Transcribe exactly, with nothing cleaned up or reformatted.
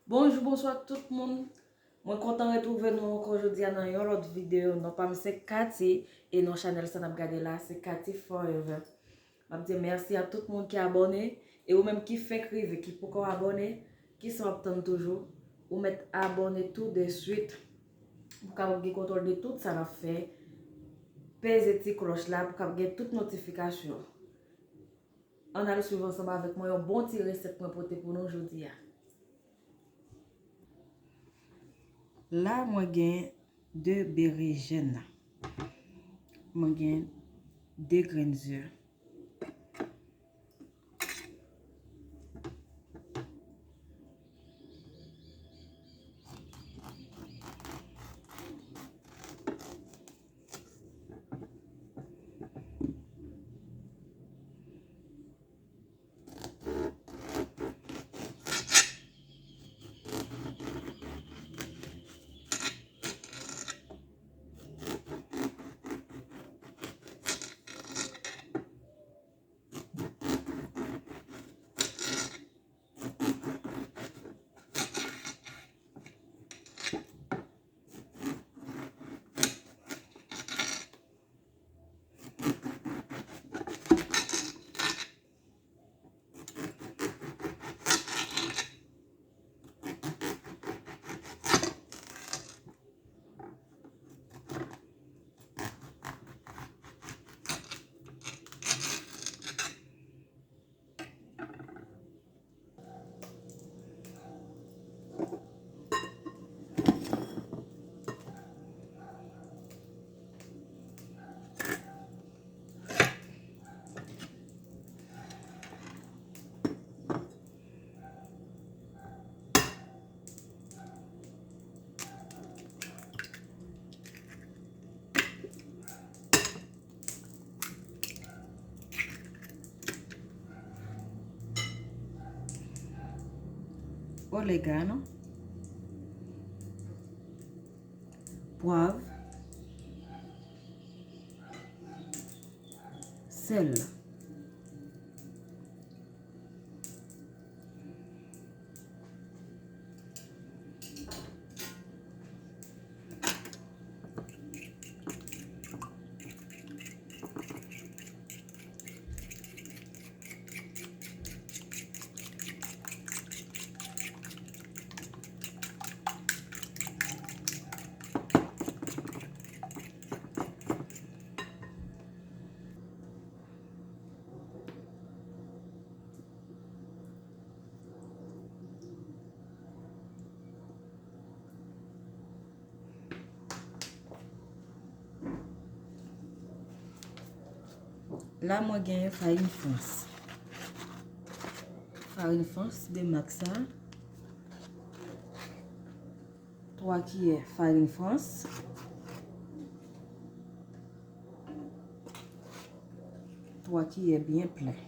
Bonjou, bonswa tout moun. Mwen kontan retwouve nou ankò jodi a nan yon lòt videyo. Non pa m se Cathy e non chanèl sa n ap gade la se Cathy Forever. M ap di mèsi a tout moun ki abòne e ou menm ki fenk rive ki poko abòne, kisa w ap tann toujou? Ou mèt abòne tou de swit pou w kapab gen kontwòl de tout sa n ap fè. Peze ti klòch la pou w kapab gen tout notifikasyon. Ann al swiv ansanm avèk mwen yon bon ti resèt mwen pote pou nou jodi a. La mwen gen de berejèn. Mwen gen de grenn ze. Oregano, pwav, sèl. La mwen genyen farin frans. Farin frans de mak sa. Twa kiyè farin frans. Twa kiyè byen plen.